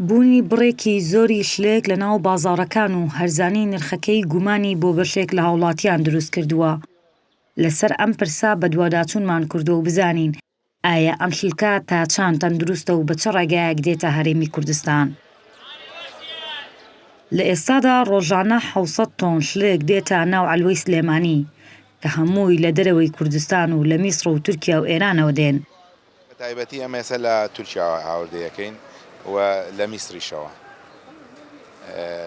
بوونی بڕێکی زۆری شلێک لەناو بازاڕەکان و هەرزانی نرخەکەی گومانی بۆ بەشێک لە هاوڵاتیان دروستکردووە. لەسەر ئەم پرسە بەدواداچوونمان کردووە و بزانین ئایا ئەم شلکە تا چەند تەندروستە و بە چ ڕێگایەک دێتە هەرێمی کوردستان؟ لە ئێستادا ڕۆژانە 700 تۆن شلک دێتە ناو عەلوەی سلێمانی کە هەمووی لە دەرەوەی کوردستان و لە میسڕ و تورکیا و ئێرانەوە دێن. بە تایبەتی ئێمە ئێستا لە تورکیاوە هاوردەی ئەکەین و لە میسریشەوە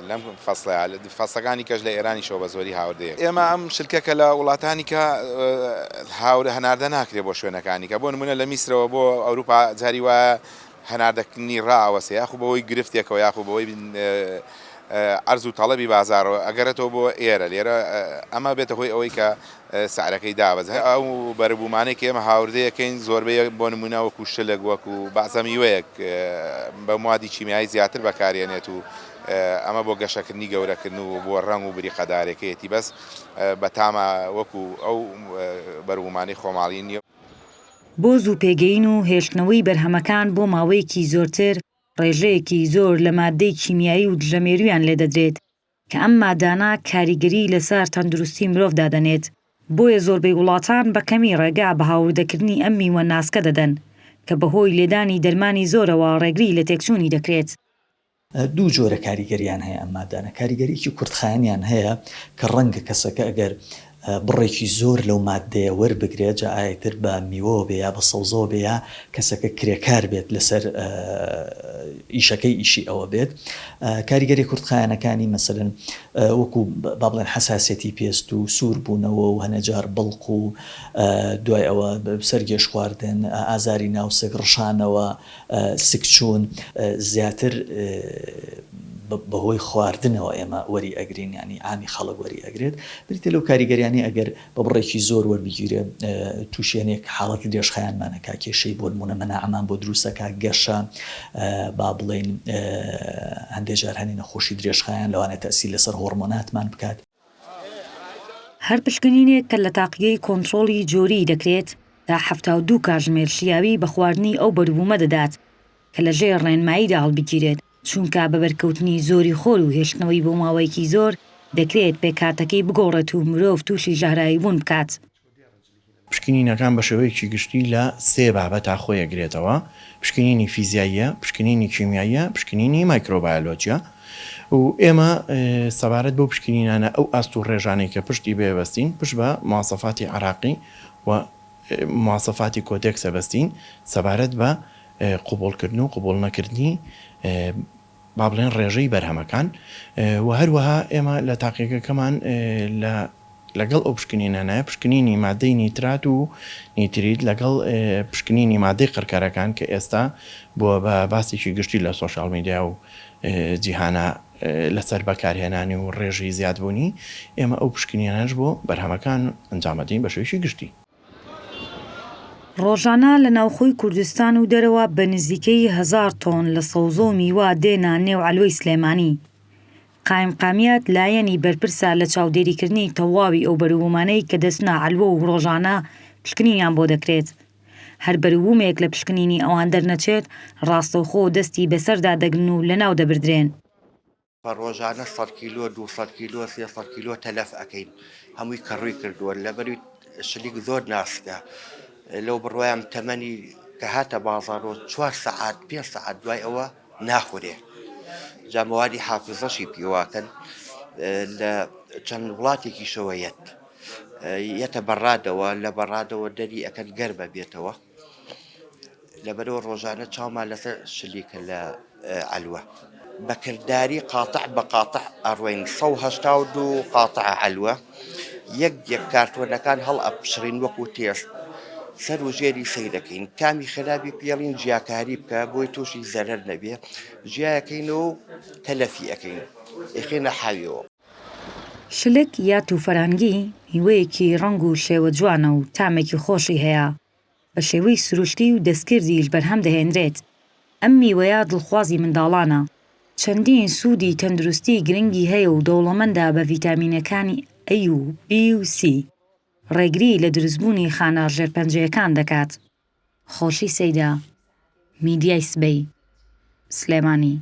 لەم فەسڵەیا فەسڵەکانی کەش لە ئێرانیشەوە بە زۆری هاوردەی ئێمە ئەم شلکە کە لە وڵاتانی کە هاورە هەناردە ناکرێ بۆ شوێنەکانی کە بۆ نمونە لە میسرەوە بۆ ئەوروپا جاری وایە هەناردەکردنی ڕائەوەسێ یاخو بەهۆی گرفتێکەوە یاخو بەهۆی عەرز و تەڵەبی بازاڕەوە ئەگەرێتەوە بۆ ئێرە لێرە ئەمە بێتە هۆی ئەوەی کە سعرەکەی دابەزێ ئەو بەربوومانەی کە ئێمە هاوردەی ئەکەین زۆربەی بۆ نمونە وەکو شلک وەکو بەعزە میوەیەک بە موادی کیمیایی زیاتر بەکارێنێت و ئەمە بۆ گەشەکردنی گەورەکردن و بۆ ڕەنگ و بریقەدارەکەیەتی بەس بە تامە وەکو ئەو بەربوومانەی خۆماڵی نییە. بۆ زوو پێگەیین و هێشتنەوەی بەرهەمەکان بۆ ماوەیەکی زۆرتر ڕێژەیەکی زۆر لە ماددەی کیمیایی و دژەمێروویان لێدەدرێت کە ئەم مادانە کاریگەری لەسەر تەندروستی مرۆڤ دادەنێت، بۆیە زۆربەی وڵاتان بە کەمی ڕێگا بە هاوردەکردنی ئەم میوە ناسکە دەدەن کە بەهۆی لێدانی دەرمانی زۆرەوە ڕێگری لە تێکچوونی دەکرێت. دوو جۆرە کاریگەریان هەیە ئەم مادانە، کاریگەریی کورتخایەنیان هەیە کە ڕەنگە کەسەکە ئەگەر بڕێکی زۆر لەو ماددەیە وەربگرێت جا ئایا ئیتر بە میوەوە بێ یا بە سەوزەوە بێ یا کەسەکە کرێکار بێت لەسەر ئیشەکەی ئیشی ئەوە بێت کاریگەری کورتخایەنەکانی مەسەلەن وەکو با بڵێن حەساسیەتی پێست و سوور بوونەوە و هەنێجار بڵق و دوای ئەوە سەرگێژ خواردن ئازاری ناوسک ڕشانەوە سکچوون زیاتر بەهۆی خواردنەوە ئێمە وەری ئەگرین یانی عامی خەڵک وەری ئەگرێت بریتیە لەو کاریگەریانەی ئەگەر بە بڕێکی زۆر وەربگیرێ تووشی هەنێک حاڵەتی درێژخایەنمان ئەکا کێشەی بۆ نموونە مەناعەمان بۆ دروست ئەکا گەشە با بڵێین هەندێ جار هەنێ نەخۆشی درێژخایەن لەوانەیە تەئسیر لەسەر هۆڕمۆناتمان بکات. هەر پشکنینێک کە لە تاقیگەی کۆنترۆڵی جۆریی دەکرێت، تا 72 کاژمێر شیاوی بە خواردنی ئەو بەروبوومە دەدات کە لە ژێر ڕێنماییدا هەڵبگیرێت، چونکە بە بەرکەوتنی زۆری خۆر و هێشتنەوەی بۆ ماوەیەکی زۆر، دەکرێت پێکهاتەکەی بگۆڕێت و مرۆڤ تووشی ژەهراویبوون بکات. پشکنینەکان بە شێوەیەکی گشتی لە سێ بابەتا خۆی ئەگرێتەوە، پشکنینی فیزیاییە، پشکنینی کیمیاییە، پشکنینی مایکرۆبایۆلۆجیە و ئێمە سەبارەت بەو پشکنینانە ئەو ئاست و ڕێژانەی کە پشتی بێ بەستین پشت بە مواسەفاتی عێراقی و مواسەفاتی کۆدێکس ئەبەستین سەبارەت بە قبوڵکردن و قبوڵ نەکردنی با بڵێن ڕێژەی بەرهەمەکان و هەروەها ئێمە لە تاقیگەکەمان لە لەگەڵ ئەو پشکنینانە پشکنینی مادەی نیترات و نیتریت لەگەڵ پشکنینی مادەی قڕکەرەکان کە ئێستا بووە بە باسێکی گشتی لە سۆشیال میدیا و جیهانا لەسەر بەکارهێنانی و ڕێژەی زیادبوونی ئێمە ئەو پشکنینانەش بۆ بەرهەمەکان ئەنجامەدەین بە شێوەیەکی گشتی. ڕۆژانە لە ناوخۆی کوردستان و دەرەوە بە نزیکەیی هەزار تۆن لە سەوزە و میوە دێنە نێو عەلوەی سلێمانی. قایمقامیەت لایەنی بەرپرسە لە چاودێریکردنی تەواوی ئەو بەروبوومانەی کە دەچنە عەلوە و ڕۆژانە پشکنینیان بۆ دەکرێت. هەر بەروبوومێک لە پشکنینی ئەوان دەرنەچێت، ڕاستەوخۆ دەستی بەسەردا دەگرن و لەناو دەبردرێن. بە ڕۆژانە سەد کیلۆ 200 کیلۆ 300 کیلۆ تەلەف ئەکەین هەمووی کەڕووی کردووە لەبەروی شلیک زۆر ناسکە لەو بڕوایم تەمەنی کە هاتە بازاڕۆ چوار سەعات پێ سەعات دوای ئەوە ناخورێ جا مەوادی حافزەشی پیواکەن لە چەند وڵاتێکیشەوە یەت یەتە بەڕادەوە لە بەڕادەوە دەری ئەکەن گەرمە بێتەوە لەبەرئەوە ڕۆژانە چاومان لەسەر شلیکە لە عەلوە. بە کرداری قاتع بە قاتع ئەڕۆین 182 قاتعە عەلوە یەک یەک کارتۆنەکان هەڵ ئەپچڕین وەکو تێست سەر و ژێری سەیرەکەین کامی خراپی پێڵین جیاکاری بکە بۆی تووشی زەرەر نەبێ جیاکەینەوە و تەلەفی ئەکەین ئەیخەینە حاویەوە. شلک یا تووفەرەنگی میوەیەکی ڕەنگ و شێوە جوانە و تامێکی خۆشی هەیە، بە شێوەی سروشتی و دەستکردیش بەرهەم دەهێنرێت، ئەم میوەیە دڵخوازی منداڵانە، چەندین سوودی تەندروستی گرنگی هەیە و دەوڵەمەندە بە ڤیتامینەکانی ئەی و بی و سی، ڕێگری لە دروستبوونی خانە ژێرپەنجەیەکان دەکات. خۆشی سەیدا، میدیای سبەی، سلێمانی.